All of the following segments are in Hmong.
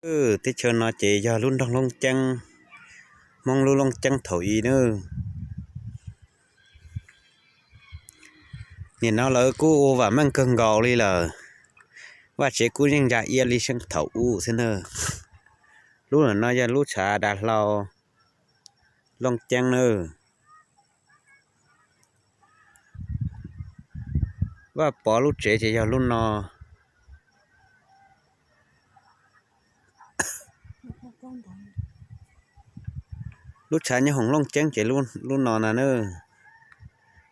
Teb chaws no ces yog lub nroog Looj Ceeb, Hmoob lub Looj Ceeb thaum i na. Nim no lawv kuj ua vam meej kawg nkaus li lawm. Vaj tsev kuj yeej ntsa iab li thaum ub xwb na. Lub no yog lub tshav dav hlau Looj Ceeb na. Vaj Pov lub tsev ces yog lub no. Lub tshav nyob hoom Looj Ceeb ces lub no na na.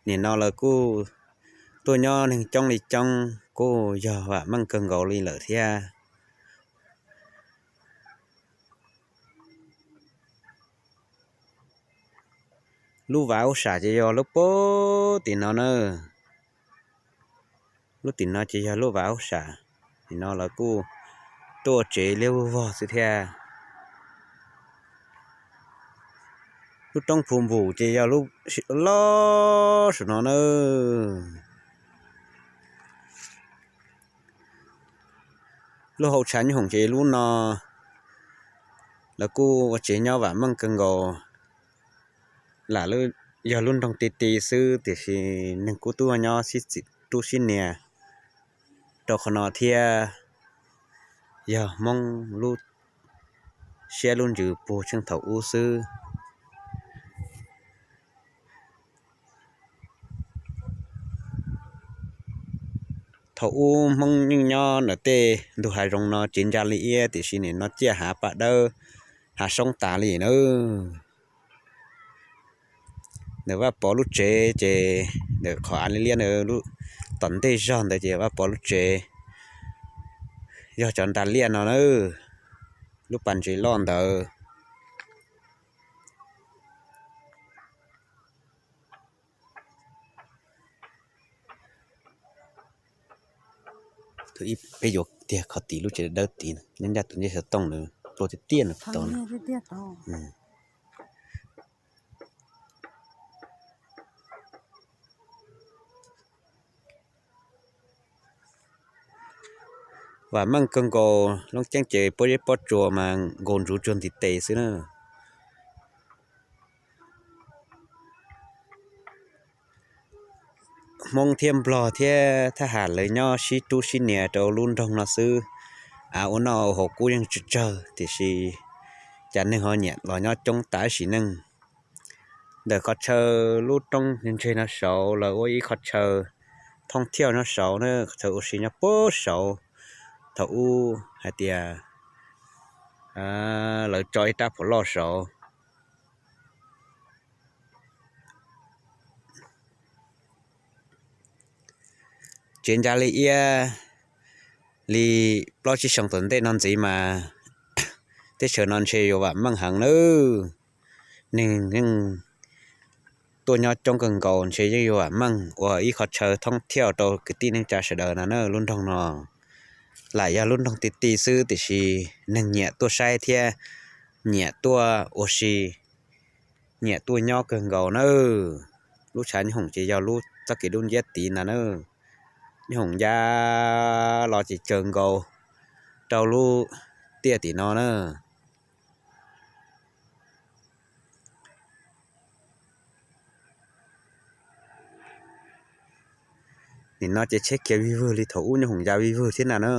Nim no lawv kuj tuaj nyob neeg coob li coob, kuj yog vam meej kawg nkaus li lawm thiab. Lub vaj ub sam ces yog lub pem tim no na. Lub tim no ces yog lub vaj ub sam. Nim no lawv kuj tuaj ua tsev liab vog vog xwb thiab. Lub roob Phu Npum ces yog lub loj saum no na. Lub hauv tshav nyob hoom ces lub no. Lawv kuj ua tsev nyob vam meej kawg nkaus. Lam yog lub nroog ti ti xwb tiam sis neeg kuj tuaj nyob sib txim rub sib nias rau qhov no thiab. Yog Hmoob lub siab lub ntsws puag txheej thaum ub xwb. Thaum ub Hmoob yeej nyob ntawm tej ntug hav zoov no tsev ntsa li iab tiam sis nim no ciaj hav paj dawb, hav soob tas li na. Ntawm Vaj Pov lub tsev ces ntawm qhov av liab liab ntawd, tom ntej zog ntawd ces Vaj Pov lub tsev yog cov nta liaj no na. Lub pas ntses loj ntawd. Ib peb yuav tiag qhov tim lub tsev dawb tid, nyob ncaj tus ncej xov tooj ntawd, pluag tiag tiag no tau. Vam meej kawg nkaus, Looj Ceeb ces pob zeb pob tsuas mas nkaus ntsuv tsuag ntiv tes xwb na. Hmoob thiab Nplog thiab Thaj Ham lawv nyob sib rub sib nias rau lub nroog no xwb. Av ua noj ua haus kuj yeej tsawg tsawg tiam sis cas neeg ho nyiam los nyob coob tas sim neej. Ntawm qhov chaw lub roob ntseg no saud lawv ua ib qhov chaw thoob thiauj nyob saud na, qhov chaw ua si nyob puag saud. Thaum ub hais tias lawv tso ib rab phom loj saud. Tsev ntsa li iab li plaub tsib xyoo tom ntej no ntxiv mas teb chaws no ntshe yuav vam meej heev nawb. Neeg yeej tuaj nyob coob kawg nkaus, ntshe yeej yuav vam meej ua ib qhov chaw thoob thiauj rau kwv tij neej tsa sawv daws no na. Lub nroog no lam yog lub nroog ti ti xwb tiam sis neeg nyiam tuaj saib thiab nyiam tuaj ua si, nyiam tuaj nyob kawg nkaus na. Lub tshav nyob hoom ces yog lub txoj kev dub nciab tid ntag na. Nyob hoom ncaj los ces tsawg nkaus rau lub tiaj tim no na. Nim no ces tsheb khiav vij vwg li thaum ub nyob hoom ncaj vij vwg thiab ntag na.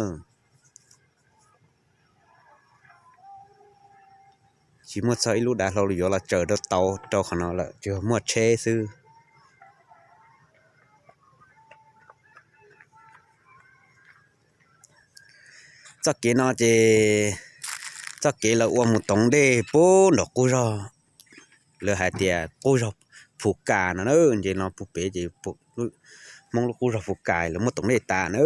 Tsis muaj txog ib lub dav hlau yuav los tsaws rau tau rau qhov no lawm, tsuas muaj tsheb xwb. Txoj kev no ces txoj kev lawv ua mus toov dej puag nram qub zog, lawv hais tias qub zog Phu Kas no na, nce no puag pem ces Hmoob lub qub zog Phu Kas lawv muab toov dej tas na.